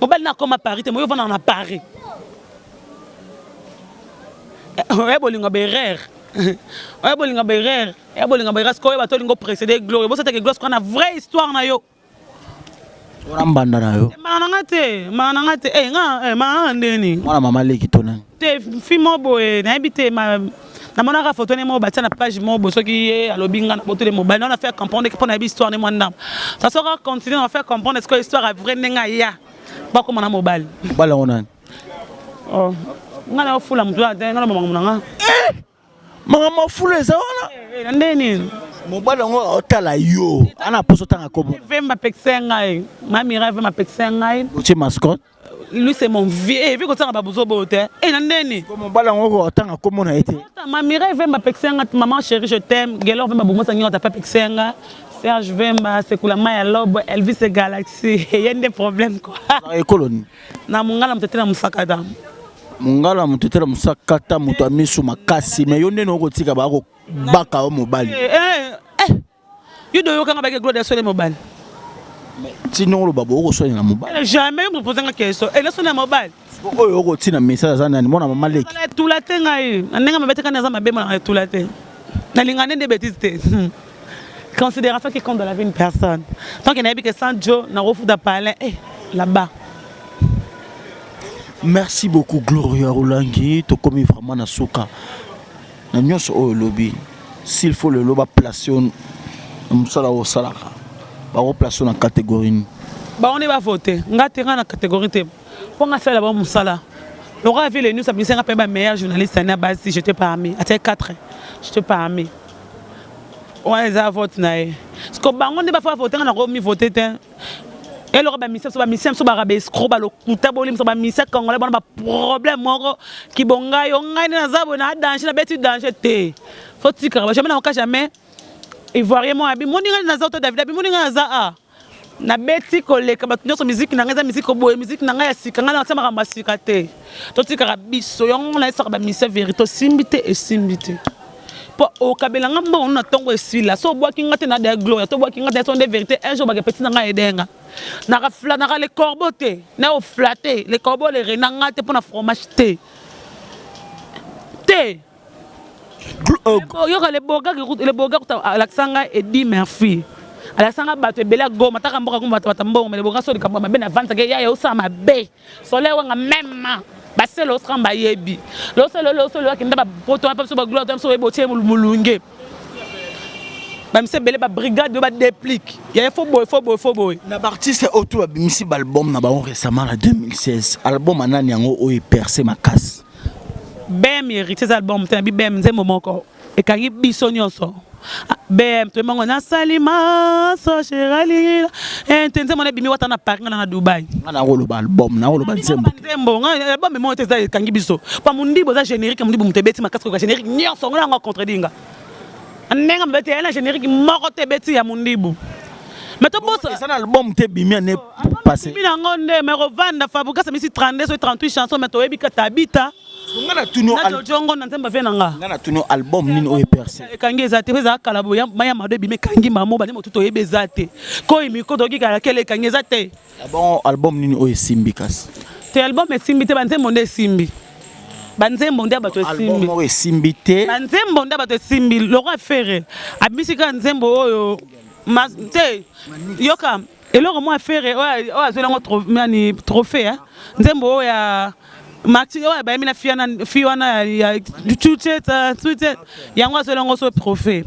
mobali nakoma Paris te moyo ovandaka na Paris oya bolingo ba erreur, oya bolingo ba erreur, oya bolingo ba erreur. Sikoyo bato olingo précéder gloire bosatake gloire sikoyo na vraie histoire na yo. Wana mbanda na yo. Mbanda na nga te, mbanda na nga te. Eh nga eh mbanda na nga ndeni. Mwana mama leki to nani? Te fi mo boye nayebi te ma namonaka photo ne moko batia na page moko boye soki ye alobi nga na botole mobali na faire comprendre que mpo nayebi histoire ne mwa ndambo. Ça sera continuer na faire comprendre est-ce que histoire ya vrai ndenge aya bakoma na mobali. Mobali yango nani? Oh nga na ofula moto ate nga na makambo na nga. Eh! Makambo ya fulu eza wana. Eh, na ndenge nini? Mobali yango otala yo ana poso tanga kombo. Vemba pekisa ngai. Mamira Vemba pekisa ngai. Otie mascotte. Lui c'est mon vieux. Eh, vi kotanga ba buzo bote. Eh, na ndenge nini? Mobali yango otanga kombo na ye te. Mamira Vemba pekisa ngai. Maman chérie, je t'aime. Gelor Vemba bomosa ngai ta pekisa ngai. Serge Vemba, Sekula Maya Lobo, Elvis Galaxy. Ye nde problème quoi. Ekolo nini? Na mongala moto etela mosakata. Mongala moto etela mosakata, moto ya miso makasi, mais yo nde okotika ba baka yo mobali. Eh, eh, eh. Yo do yokanga bake Gloria sole mobali. Tino oloba bo okoswanela mobali. Eh, jamais yo propose nga question. Eh, nasonela mobali. Oyo okotina message aza nani? Mwana mama leki. Etula te ngai. Na ndenge mabe te kani aza mabe mwana etula te. Nalinga nde nde bêtise te. Considération qui compte dans la vie d'une personne. Tant que nayebi que sans Joe, na refuta palais, eh, là-bas. Merci beaucoup Gloria Olangi, tokomi vraiment na suka. Na nyonso oyo lobi, s'il faut lelo ba placer na mosala oyo osalaka, bako placer na catégorie nini? Bango nde ba voter, nga te, nga na catégorie te. Mpo nga salela bango mosala. Lokola vie le news abimisi nga mpe ba meilleur journaliste na basi, j'étais parmi. Atie 4, j'étais parmi. Wana eza vote na ye. Siko bango nde bafa vote nga nako mi vote te. Eloko ba misia ba misia biso ba ba escroc ba lokuta bolimisa ba misia congolais bana ba problème moko kibonga yo ngai nde naza boye na danger na beti danger te. Faut tikaka ba jamais na oka jamais ivoirien mo abi moni ngai naza to David abi moni ngai naza a nabeti koleka bato nyonso miziki na ngai eza miziki boye miziki na ngai ya sika ngai natia makambo ya sika te. Totikaka biso yango nayesaka ba misia verite osimbi te esimbi te. Po okabela nga mbongo na tongo esila so obwaki nga te na de gloria to obwaki nga te so nde verite un jour bake petit na nga edenga naka fla naka le corbeau te na o flatter le corbeau le rena nga te pona fromage te te yoka le boga le boga alakisa nga Eddie Murphy. Alakisanga bato ebele ya Goma, taka mboka Goma bato bata mbongo, mais bonga so likambo mabe na vanda ke yaya osala mabe. Soleil wanga meme baselo osala bayebi. Losolo losolo akenda ba poto pa biso ba gloire biso yebo tie mulunge. Ba mise ebele ba brigade ba déplique. Yaya fo boye fo boye fo boye. Na ba artiste oyo tout babimisi ba album na bango récemment na 2016, album ya nani yango oyo eperce makasi? BM héritier eza album te, na bi BM nzembo moko ekangi biso nyonso. BM toyebango nasali maso sheralila te nzembo na ebimi wata na Paris nga na Dubai. Nga nakoloba album, nakoloba nzembo. Nzembo nga album moko te eza ekangi biso. Pa mundibo eza générique, mundibo moto ebeti makasi koka générique nyonso ngo nango contredit nga. Ndenge mbete ya na générique moko te ebeti ya mundibu. Mais to bosa eza na album te bimi année passée. Bimi nango nde mais rovanda Fabregas amisi 32 so 38 chansons mais toyebi ka tabita. Nga na tuni na Jojo na nzembo vie na nga. Nga na tuni album nini oyo percé. Ekangi eza te eza kala boya maya mado ebimi ekangi mamo bani motu toyebi eza te. Koyi miko toki kala kele ekangi eza te. Ah bon album nini oyo esimbi kasi? Te album esimbi te ba nzembo nde esimbi. Ba nzembo nde bato esimbi. Album moko esimbi te. Ba nzembo nde bato esimbi. Lokwa Ferre abimisi kaka nzembo oyo ma te yoka eloko mwa Ferre oyo azweli yango nani trophée hein nzembo oyo ya Maxi oyo bayembi na fille wana ya tucheta tuche yango azweli yango so trophée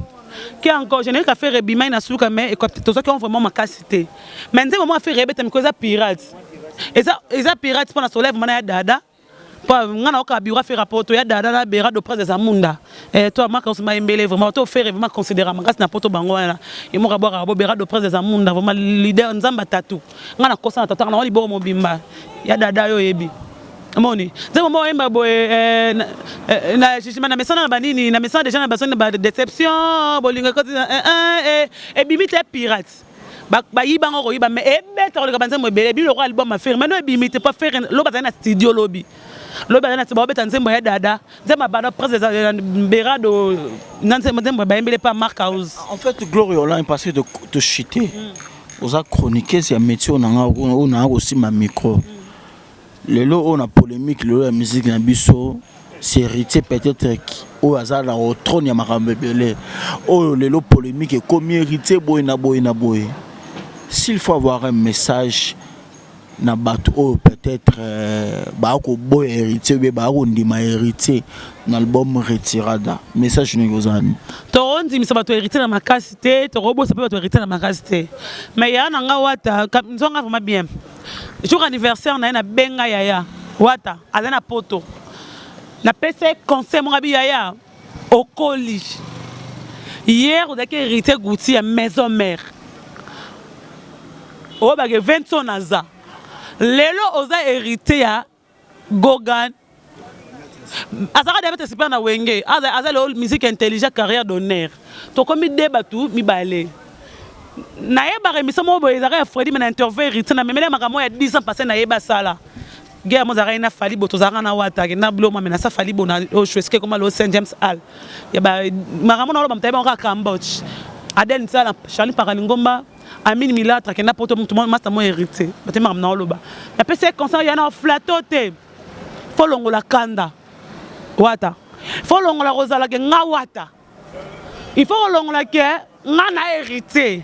ke encore générique affaire ebimai na suka mais tozwaki yango vraiment makasi te mais nzembo moko affaire ebeta miko eza pirate eza eza pirate mpo na soleil mana ya dada mpo nga na oka bureau affaire poto ya dada na berado prince eza munda eh toi maka osima embele vraiment to faire vraiment considérer makasi na poto bango wana ye moko abwaka bo berado prince eza munda vraiment leader nzamba tatu nga na kosa na tata na liboko mobimba ya dada yo oyebi omoni nzembo moko oyemba boye eh, eh, na jugement na mesana na banini na mesana déjà na basoni ba déception bolingo ekoti eh, ebimi te pirate bayiba yango koyiba mais ebeta koleka banzembo ebele ebimi lokola album ya Ferre mais no ebimi te po Ferre lobi azali na studio lobi lobi azali na studio baobeta nzembo ya dada nzembo ya bada prince berado na nzembo bayembeli pa Mark House. En fait Gloria Olangi parce que to chuter oza chroniqueuse ya métier oyo nanga oyo nanga kosimba micro lelo oyo na polémique lelo ya musique na biso c'est héritier peut-être oyo aza na trône ya makambo ebele oyo lelo polémique ekomi héritier boye na boye na boye. S'il faut avoir un message na bato oyo peut-être euh, bakoboya héritier obe bakondima héritier na album retirada, message ndenge ozala nini? Tokondimisa bato héritier na makasi te, tokobosa mpe bato héritier na makasi te, mais yaya na nga wata nzonga vraiment bien. Jour anniversaire na ye nabenga yaya wata aza na poto, napesa ye conseil moko abi yaya okoli hier ozalaki héritier gouti ya maison mère oyo bake 20 so naza lelo oza héritier ya Gogan azalaka diabète super na wenge aza lelo musique intelligent carrière d'honneur tokomi de bato mibale nayebaka émission moko boye ezalaka ya Fredi me na interview héritier na memele makambo ya 10 ans passé nayeba asala guerre mo ezalaka ye na Fally bo tozalaka na wata na bilo mame na sa Fally bo na oyo esika ekoma lo Saint James Hall ya ba makambo na oloba moto ayeba kaka Cambodge Adèle Nsala Charlie Pakalingomba Amine Milatre akenda poto moto masta mo héritier bato makambo na oloba napesi ye conseil ya na flato te fo longola kanda wata fo longola kozala ke nga wata il faut kolongola ke nga na héritier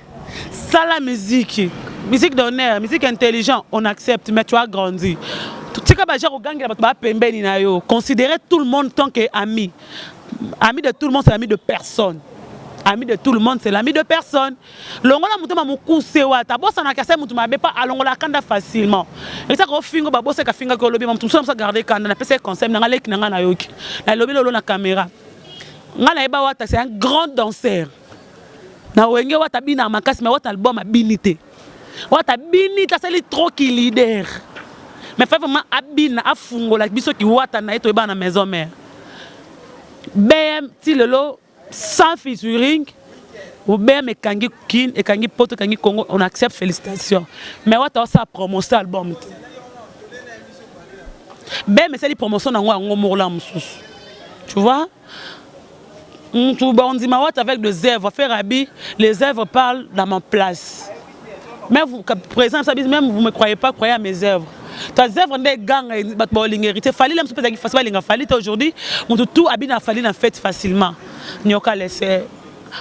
sala musique musique d'honneur musique intelligent on accepte mais tu as grandi tika baja kogangela bato baa pembeni na yo considérer tout le monde tant que ami ami de tout le monde c'est ami de personne ami de tout le monde c'est l'ami de personne longola motema mokuse wata abosanaka asali motu mabe mpa alongola kanda facilement esaka ofingo babosaka afingaki olobi motu mosusu mosu agarde kanda napesa ye conseil na nga leki na nga nayoki nalobi lolo na caméra nga nayeba wata c'est un grand danseur na wenge wata abinaka makasi mais wata album abini te wata abini te asali trop ki leader mais fa vraiment abina afungola biso ki wata na ye toyebana na maison mère BM ti lelo sans featuring BM ekangi kin ekangi poto ekangi Congo on accepte félicitations mais wata osala promotion album te BM esali promotion nango yango moko la mosusu tu vois mutu bandima wata avec des œuvres faire abi les œuvres parlent dans ma place même vous présent même vous me croyez pas croyez à mes œuvres ta œuvre nde eganga bato baolinga héritier Fally la mosusu mpe ezalaki facile balinga Fally te aujourd'hui motu tout abina Fally na fête facilement nyoka lese.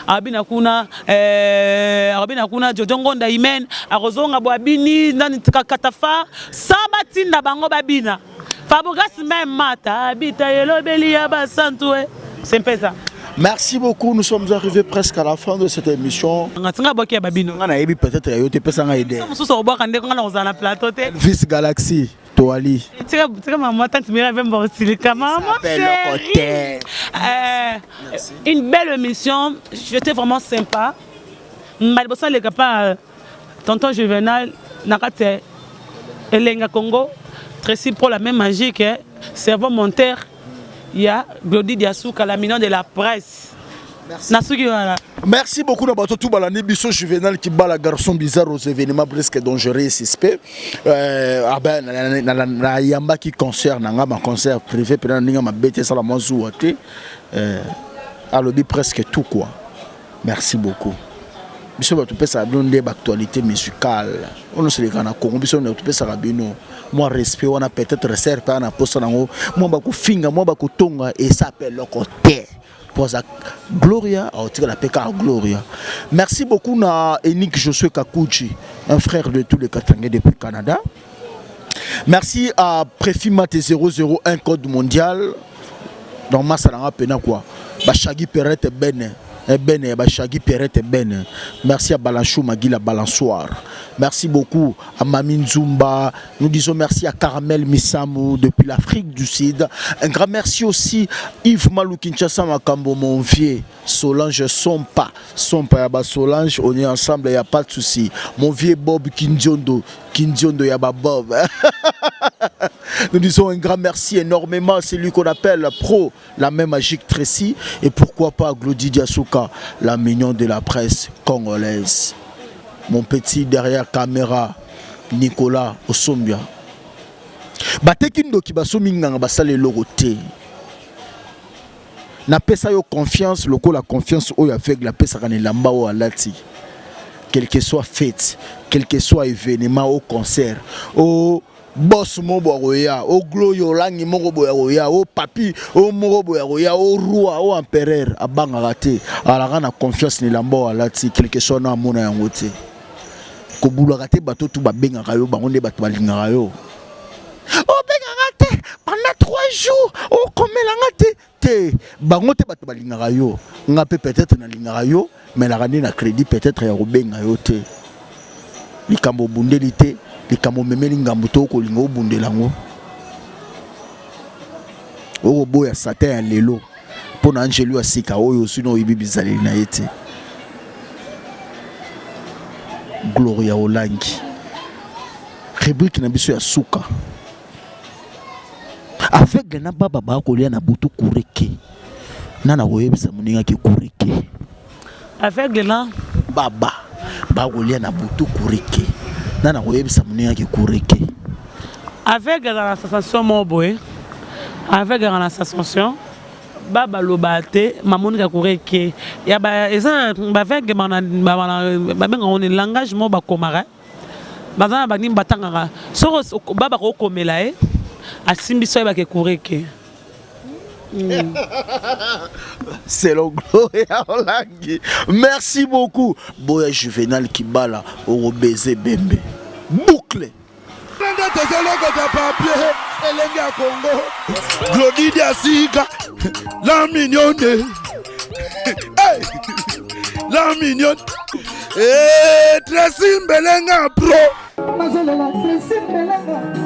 Abina kuna eh, abina kuna Jojo Ngonda Imen akozonga bo abini nani katafa sa batinda bango babina. Fabregas même mata abita elobeli ya basantu eh. C'est un peu ça. Merci beaucoup, nous sommes arrivés presque à la fin de cette émission. Nga tinga boki ya babino. Nga nayebi peut-être ya yo te pesa nga idée. Mosusu obwaka ndeko nga na kozala na plateau te. Elvis Galaxy Toali. Tika tika maman tante Mira Vemba osilika maman chérie. Euh, une belle émission, j'étais vraiment sympa. Mbaliboso aleka pa tonton Juvenal na kati ya Elenga Congo, Tracy Pro la même magique, eh, cerveau monteur ya Glody Diasuka la mignon de la presse. Nasuki wana. Merci beaucoup na bato tout balandi biso Juvenal Kibala garçon bizarre aux événements presque dangereux et suspect. Euh, ah ben na na na yambaki concert na nga ma concert privé pe na ninga mabete sala mwa zuwa te. Euh, alobi presque tout quoi. Merci beaucoup. Biso bato topesaka bino nde baactualité musicale oyo nyonso elekaka na Congo, biso nde topesaka bino mwa respect wana, peut-être ser mpe na posa nango mwa bakofinga mwa bakotonga esa mpe eloko te mpo aza Gloria aotikala mpe kaka Gloria. Merci beaucoup na Enik Josué Kakuji, un frère de tous les Katangais depuis Canada. Merci à Préfimat 001 code mondial donc masala nga pena quoi bashagi perete bene ebene bashagi perete bene. Merci à Balanchou Magila Balançoire. Merci beaucoup à Mami Nzumba. Nous disons merci à Caramel Missamou depuis l'Afrique du Sud. Un grand merci aussi Yves Malou Kinshasa Makambo mon vieux Solange Sompa Sompa ya ba Solange, on est ensemble, il y a pas de souci. Mon vieux Bob Kindiondo Kindiondo ya ba Bob. Nous disons un grand merci énormément à celui qu'on appelle Pro, la main magique Tracy, et pourquoi pas Glody Diasuka, la mignon de la presse congolaise. Mon petit derrière caméra, Nicolas Osombia. Bateki ndoki basomi nganga basala eloko te. Napesa yo confiance lokola confiance oyo aveugle apesaka na elamba oyo alati. Quel que soit fête, quel que soit événement au concert, au boss moko boya koya, au gloyo olangi moko boya koya, au papi au moko boya koya, au roi, au empereur abangaka te, alaka na confiance na elamba oyo alati, quel que soit na amona yango te. Kobulaka te bato tu babengaka yo, bango nde bato balingaka yo. Obengaka te pendant 3 jours, okomelanga te te, bango te bato balingaka yo. Nga mpe peut-être nalingaka yo, mais nalaka nde na crédit peut-être ya kobenga yo te. Likambo obundeli te, likambo omemeli ngambo te, okolinga obundela yango. Okoboya Satan ya lelo mpo na angelu ya sika oyo osino oyebi bizaleli na ye te. Gloria Olangi, rubrique na biso ya suka. Aveugle na baba bakolia na butu kureke. Nana koyebisa moninga ki kureke. Aveugle na baba bakolia na butu kureke. Nana koyebisa moninga ki kureke. Aveugle aza na sensation moko boye. Aveugle aza na sensation. Baba loba te mamonika kureke. Ya ba eza ba aveugle bana babenga ngo ni langage moko bakomaka. Baza na banini batangaka. Soko baba kokomela ye asimbi so ayebaka ekureke. C'est le Gloria Olangi. Merci beaucoup. Boya Juvenal Kibala orobeze Bembe. Boucle. Nde tozolokota papier elenge ya Congo. Glody Diasika, la mignonne. Hey! La mignonne. Eh, Tracy Mbelenga pro. Nazolela Tracy Mbelenga.